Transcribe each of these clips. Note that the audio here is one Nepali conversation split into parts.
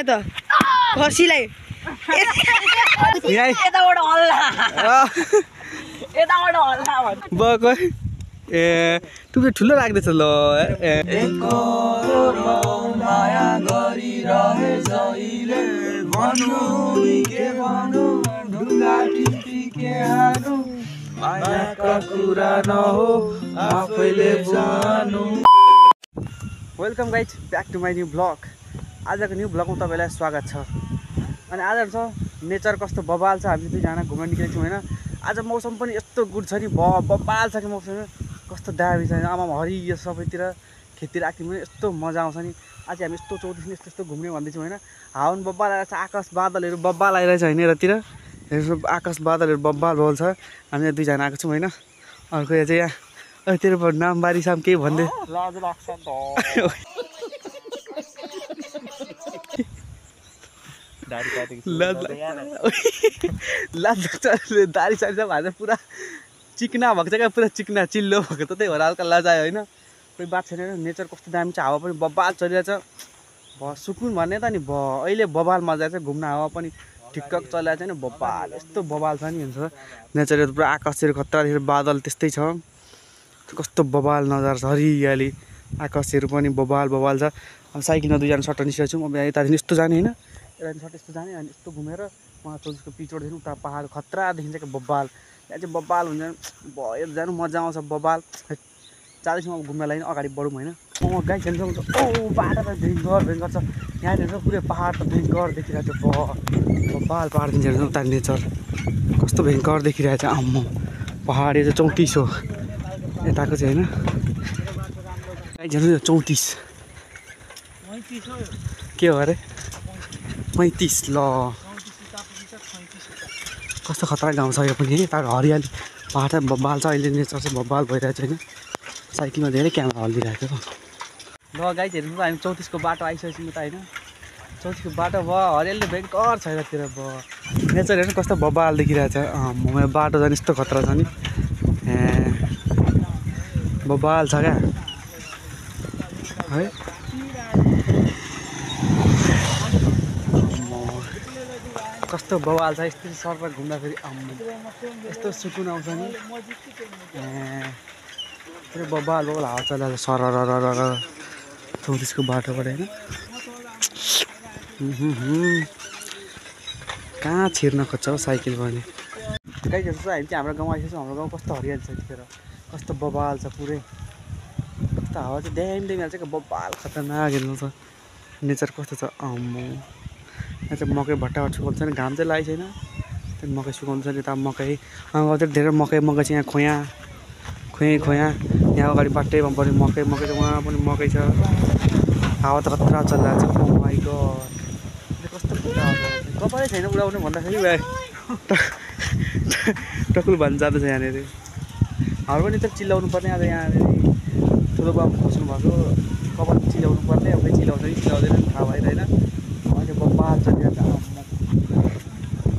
त खसीलाई यताबाट हल्ला यताबाट हल्ला भन्छ बको ए तुमले ठुलो लाग्दैछ ल माया गरिरहे जहिले भन्नु नि के भन्नु ढुङ्गा टिपी के हानु मायाका कुरा नहो आफैले जानु। Welcome guys back to my new blog. आजको न्यू ब्लगमा तपाईँलाई स्वागत छ। अनि आज छ नेचर कस्तो बबाल छ, हामी दुईजना घुम्न निस्केको छौँ होइन। आज मौसम पनि यस्तो गुड छ नि, बबाल छ कि मौसम कस्तो दामी छ नि। आमा हरियो सबैतिर खेती राख्ने पनि यस्तो मजा आउँछ नि। आज हामी यस्तो 34 यस्तो यस्तो घुम्ने भन्दैछौँ होइन। हावा पनि बब्बाल आइरहेछ, आकाश बादलहरू बब्बाल आइरहेछ होइन। यतातिर हेर्नु आकाश बादलहरू बब्बाल छ। हामी दुईजना आएको छौँ होइन। अर्को यहाँ चाहिँ यहाँ तेरो नाम बारीसाम केही भन्दै लाज लाग्छ नि त लाज दारी सारी सब हाल्छ पुरा चिकना भएको छ क्या, पुरा चिकना चिल्लो भएको त त्यही भएर हल्का लाज आयो होइन। कोही बात छैन। नेचर कस्तो दामी छ, हावा पनि बब्बाल चलिरहेछ। सुकुन भन्ने त नि अहिले बबाल मजा छ, घुम्न हावा पनि ठिक्क चलिरहेको छ नि, बबाल यस्तो बबाल छ नि हुन्छ। नेचर पुरा आकाशहरू खतरातिर बादल त्यस्तै छ, कस्तो बबाल नजारा छ, हरियाली आकाशहरू पनि बबाल छ। अब साइकलमा दुईजना सट्टा निस्केको छौँ। अब यतादेखि यस्तो जाने होइन, यतादेखि सट्टा यस्तो जाने अनि यस्तो घुमेर उहाँ चौधको पिचोडदेखि उता पाहाड खतरा देखिन्छ क्या बबाल। त्यहाँ चाहिँ बबाल हुन्छ भयो जानु मजा आउँछ बबाल। जाँदैछौँ अब घुम्न लागि अगाडि बढौँ होइन। गाई खेल्छ बाटो त भयङ्कर छ यहाँनिर पुरै पाहाड त भयङ्कर देखिरहेको छ। बबाल पाहाड देखिन्छ उता नेचर कस्तो भयङ्कर देखिरहेको छ। आम्म पाहाड यो चाहिँ 34 हो यताको चाहिँ होइन। गाई झन् 34 के हो अरे 35 ल कस्तो खतरा गाउँ छ यो पनि। यता हरियाली पाहाड चाहिँ बब्बाल छ, अहिले नेचर चाहिँ बब्बाल भइरहेको छ होइन। साइकलमा धेरै क्यामेरा हल्लिरहेको छ। ल गाइज हेर्नु हामी 34 को बाटो आइसकेछौँ त होइन। 34 को बाटो भयो, हरियाली भयङ्कर छ यतातिर भयो। नेचर हेर्नु कस्तो बब्बाल देखिरहेको छ। म बाटो झन् यस्तो खतरा छ नि, बब्बाल छ क्या है। कस्तो बवाल छ यस्तो सर घुम्दाखेरि यस्तो सुकुन आउँछ नि। पुरै बबाल हावा चलिरहेको छ सर 34 को बाटोबाट होइन। कहाँ छिर्न खोज्छ हौ साइकल पनि। गाई जस्तो हामी चाहिँ हाम्रो गाउँ आइसकेको छौँ। हाम्रो गाउँ कस्तो हरियाली छ यतिखेर, कस्तो बबाल छ पुरै। कस्तो हावा चाहिँ दामी हाल्छ क्या बबाल खतरनाक हेर्नु छ। नेचर कस्तो छ आम्मो। यहाँ चाहिँ मकै भट्टाबाट सुकाउँछ नि, घाम चाहिँ लागेको छैन। त्यहाँदेखि मकै सुकाउँछ नि, यता मकै चाहिँ धेरै मकै चाहिँ यहाँ खोया यहाँ अगाडि बाटैमा पनि मकै चाहिँ उहाँ पनि मकै छ। हावा त खतरा चलिरहेको छ। ओ माइ गड कस्तो कपालै छैन उडाउनु भन्दाखेरि टकुल भन्छ जाँदैछ यहाँनिर। हाम्रो पनि त चिल्लाउनु पर्ने आज यहाँनिर ठुलो बाबु खोज्नु भएको कपाल चिलाउनु पर्ने। अब चिलाउँछ कि चिलाउँदैन थाहा भएन होइन। अहिले बब्बाल चलिरहेको छ,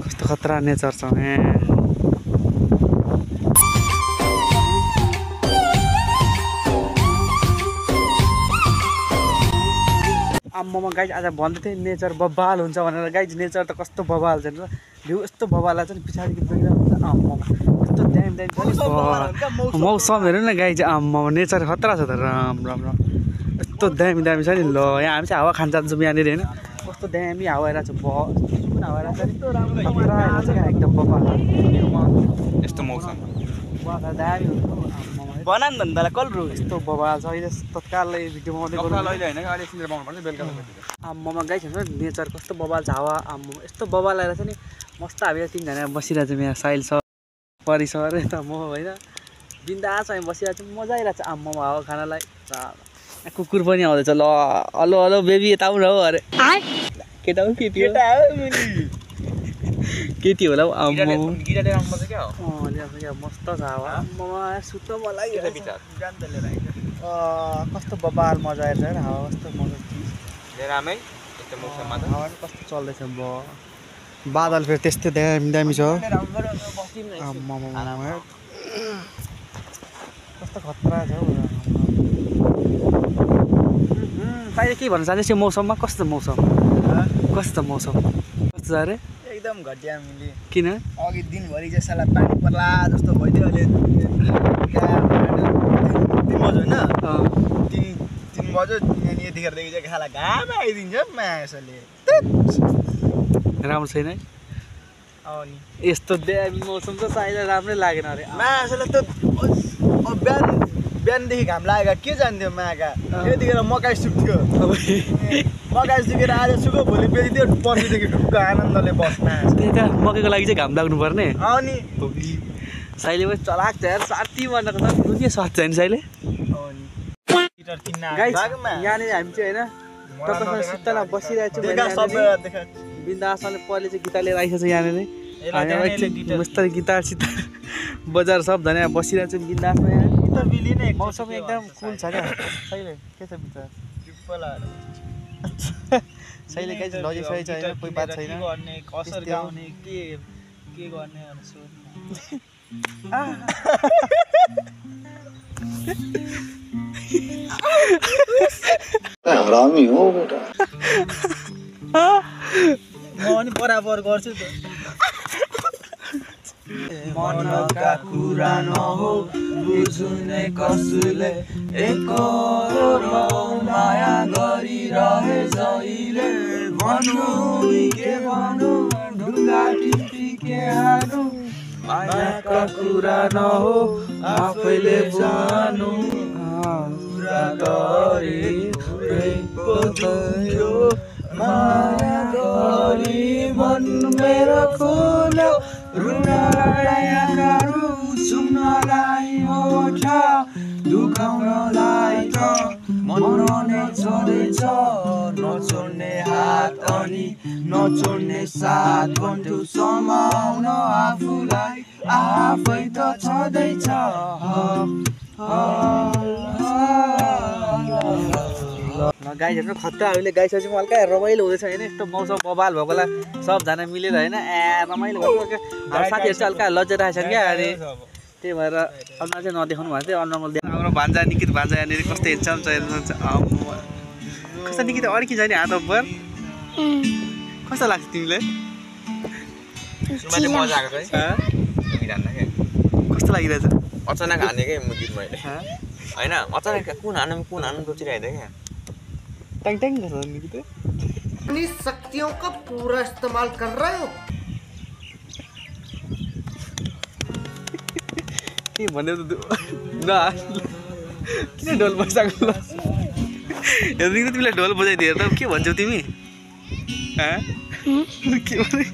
कस्तो खतरा नेचर छ यहाँ। आम्ममा गाइज आज भन्दै थिएँ नेचर बब्बाल हुन्छ भनेर। गाइज नेचर त कस्तो बब्बाल छ भ्यू यस्तो बब्बाल छ नि, पछाडिको ब्याकग्राउन्ड हुन्छ आम्मा कस्तो दामी छ नि। मौसम हेर्नु न गाइज आम्मा नेचर खतरा छ त राम यस्तो दामी छ नि। ल यहाँ हामी चाहिँ हावा खान जान्छौँ यहाँनिर होइन। कस्तो दामी हावा आइरहेको छ, सुकुन हावा आइरहेको छ खतरा आइरहेको छ क्या एकदम बब्बाल यस्तो मौसम दामी बना नि त कल रु यस्तो बबाल छ। अहिले तत्कालै भिडियो बनाउँदै आम्मामा गाई छ नेचर कस्तो बबाल छ। हावा आम्मा यस्तो बबाल आइरहेको छ नि मस्त। हामी 3 जना बसिरहेको छौँ यहाँ, साइल सर परि सर यता म होइन बिन्दास हामी बसिरहेको छौँ, मजा आइरहेको छ आम्मामा हावा खानालाई। कुकुर पनि आउँदैछ ल हेलो हेलो बेबी यता आउनु हौ अरे केटा हो केटी होला हौ आम्मा मस्त छ हावा आम्मामा सुत्नु मलाई कस्तो बबाल मजा आएछ होइन। हावा कस्तो मजा हावा कस्तो चल्दैछ बादल फेरि त्यस्तै दामी छ आम्मामा कस्तो खतरा छ हौ। अहिले के भन्न चाहन्छ यो मौसममा कस्तो मौसम कस्तो छ अरे एकदम घटिया मिली किन अघि दिनभरि चाहिँ साला पानी पर्ला जस्तो भइदियो अहिले 3 बज्यो होइन 3 बज्यो यतिखेरदेखि चाहिँ खाला घाम आइदिन्छ मासले राम्रो छैन है यस्तो दामी मौसम त सायद राम्रै लागेन अरे मासले त बिहानदेखि घाम लागेका के जान्थ्यो माका यतिखेर मकै सुक्थ्यो मकै सुकेर आज सुक्यो भोलि बेच्थ्यो पर्सिदेखि ढुक्क आनन्दले बस्न त्यही त मकैको लागि चाहिँ घाम लाग्नु पर्ने अनि साइले पनि चलाक छ यार साथी भनेको त दुनिया साथ छैन साइले यहाँनिर हामी चाहिँ होइन तपाईँसँग सित्तैमा बसिरहेको छौँ बिन्दासले पहिले चाहिँ गीता लिएर आइसकेको छ यहाँनिर हामी मस्तरी गिटार सितार बजार सब धनियाँ बसिरहेको छौँ बिन्दासमा यहाँ मौसम एकदम कुल छ क्या सहीले के छ विचार सहीले कहीँ चाहिँ लगिसकेको छ होइन कोही बात छैन कसरी गाउने के गर्ने हरामी हो बेटा म पनि बराबर गर्छु त मनका कुरा नहो बुझ्ने कसले एकरो माया गरिरहे जहिले भन्नु के भन्नु ढुङ्गा टिपी के हानु मायाका कुरा नहो आफैले जानु कुरा गरेको थियो माया गरी मन मेरो खोल्यो रुनलाई आँखाहरू सुन्नलाई ओठ दुखाउनलाई त मन नै छोडेछ नछोड्ने हात अनि नछोड्ने साथ बन्धु समाउन आफूलाई आफै त छँदैछ गाईहरू खतरा हामीले गाइसकेपछि हल्का रमाइलो हुँदैछ होइन यस्तो मौसम बबाल भएकोला सबजना मिलेर होइन रमाइलो भएको साथीहरू चाहिँ हल्का लज्जा छन् क्या अरे त्यही भएर अनुहार चाहिँ नदेखाउनु भएको थियो अनुहार हाम्रो भान्जा निकित भान्जा यहाँनिर कस्तो हेर्छ कस्तो निकित अड्किन्छ नि हात अब्बर कस्तो लाग्छ तिमीलाई कस्तो लागिरहेछ अचानक हानेकै गीत मैले होइन अचानक कुन हानु सोचिरहेको क्या टैंग टैंग कर रहा है अपनी शक्तियों का पूरा इस्तेमाल कर रहे हो के भन्ने त न किन ढोल बजाएको ल हेर्नु त तिमीलाई ढोल बजाइदिएर त के भन्छौ तिमी के भने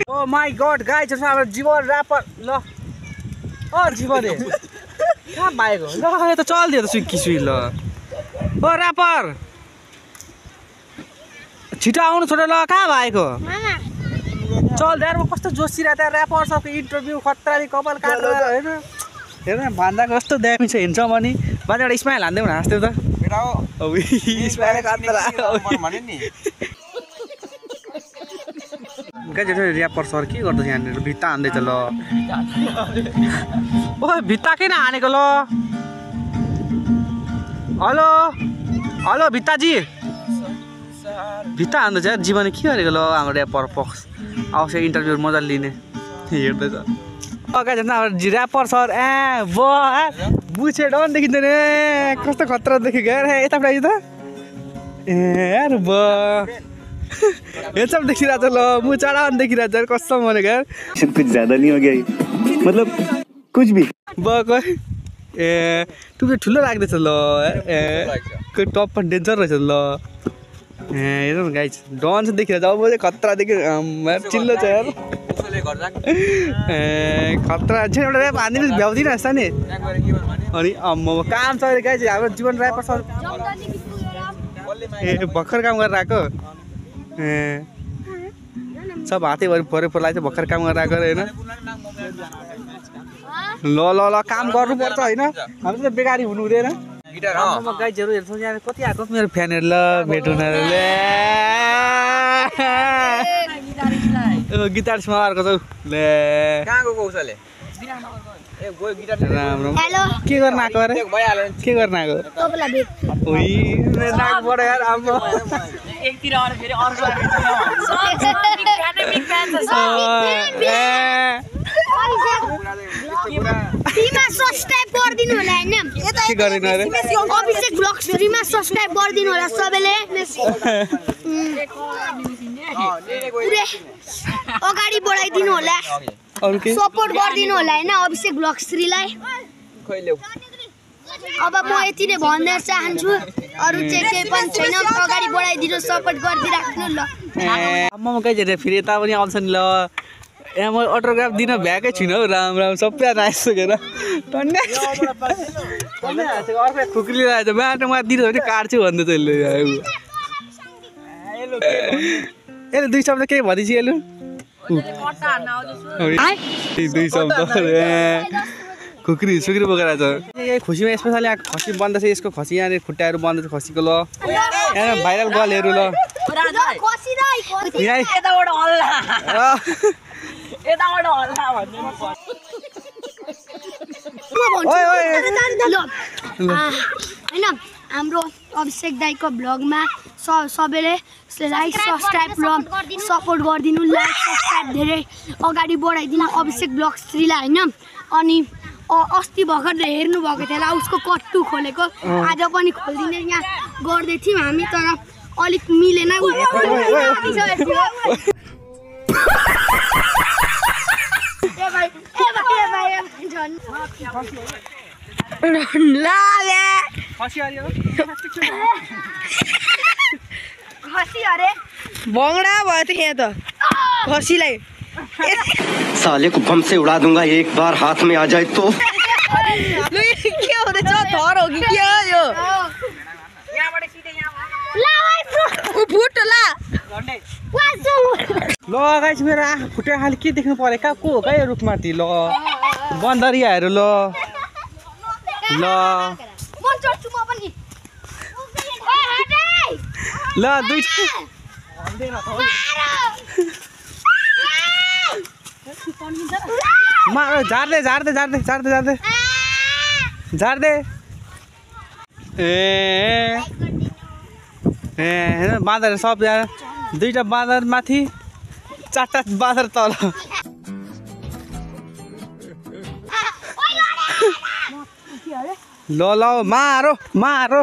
ओ माय गॉड गाइस हाम्रो जीवन र्यापर ल ओ जीवन हे कहाँ पाएको ल यो त चल्दियो त सुकी सुई ल ओ र्यापर छिटो आउनु छोटो ल कहाँ भएको चल यार म कस्तो जोसिरहेको थिएँ र्यापर सबको इन्टरभ्यू खतराले कपाल काटेर होइन हेर्नु भन्दाको कस्तो दामी छ हिँड्छ भने बाजे एउटा स्माइल हान्दै हाँस्थ्यौ त स्माइल र्यापर सर के गर्दैछ यहाँनिर भित्ता हान्दैछ ल ओ भित्ता किन हानेको ल हेलो हेलो भित्ताजी भित्ता हान्दैछ यार जीवनले के गरेको ल हाम्रो र्यापर पक्ष आउँछ इन्टरभ्यू मजाले लिने हेर्दैछ अगाडि हाम्रो र्यापर सर बुझे डन देखिँदैन कस्तो खतरा देखेको यार यतापट्टि त यार हेडसप देखिरहेको छ ल मुह चाडा देखिरहेको छ कस्तो भनेको यार कुछ ज्यादा नहीं हो गया मतलब कुछ भी तँ ठुलो लाग्दैछ ल टप पनि डेन्जर रहेछ ल हेर्नु न गाइस डन चाहिँ देखिरहेको छ अब चाहिँ खतरा देखि चिल्लो छ यार खतरा चाहिँ एउटा ऱ्याप हानिदिनु भ्याउँदिनँ जस्तो नि अनि म काम छ अरे गाइस हाम्रो जीवन र्यापर सर भर्खर काम गरेर आएको सब हातैभरि परेको लागि भर्खर काम गरेर आएको होइन ल ल ल काम गर्नुपर्छ होइन हामी त बेकारी हुनु हुँदैन गाइजहरू हेर्छौँ यहाँ कति आएको मेरो फ्यानहरू ल भेटुनहरूले गिटारिस्टमा अर्को छौ ले कहाँको कौशले राम्रो हेलो के गर्न आएको अरे के गर्न आएको तपाईँलाई भेट ओइ नाकबाट यार आम्मा एकतिर आएर फेरि अर्को फ्रीमा सब्स्क्राइब गरिदिनु होला हैन के गरिनु अरे अभिषेक ब्लग्स फ्रीमा सब्स्क्राइब गरिदिनु होला सबैले पुरै अगाडि बढाइदिनु होला अरु के सपोर्ट गरिदिनु होला हैन अभिषेक ब्लग्स श्रीलाई अब म यति नै भन्न चाहन्छु अरु चाहिँ केही पनि छैन अगाडि बढाइदिनु सपोर्ट गरिदिराख्नु ल आम्मा कहीँ झरे फेरि यता पनि आउँछ नि ल यहाँ म अटोग्राफ दिन भ्याएकै छुइनँ हौ राम राम सबै आइसकेर अर्को खुकुली आएछ बाटोमा दिनु भने काट्छु भन्दै चाहिँ यसले 2 शब्द केही भनिदिन्छ यसले दुई शब्द खुकुरी सुकुरी बोकेर आएछ यही खुसीमा स्पेसली यहाँ खसी बन्दैछ यसको खसी यहाँनिर खुट्टाहरू बन्दैछ खसीको ल यहाँ भाइरल गलहरू ल हैन हाम्रो अभिषेक दाइको ब्लगमा सबैले लाइक सब्स्क्राइब र सपोर्ट गरिदिनु लाइक सब्स्क्राइब धेरै अगाडि बढाइदिनु अभिषेक ब्लग 3 लाई हैन अनि अस्ति भर्खर हेर्नु भएको थियो होला उसको कट्टु खोलेको आज पनि खोलिदिने यहाँ गर्दै थियौँ हामी तर अलिक मिलेन खसी अरे भङ्गडा भयो त यहाँ त खसीलाई साले को बम से उड़ा दूंगा एक बार हाथ में आ जाए तो के हुँदैछ थर हो कि के हो यो फुट ला ल गाइस मेरो आँखा फुटेर खालि के देख्नु पऱ्यो कहाँ को हो कहाँ यो रुखमाथि ल बन्दरियाहरू ल ल ल दुईटा झार्दै झार्दै झार्दै झार्दै झार्दै झार्दै ए हेर्नु बाँदर सब दुईटा बाँदर माथि 4टा बाँदर तल ल ल मारो मारो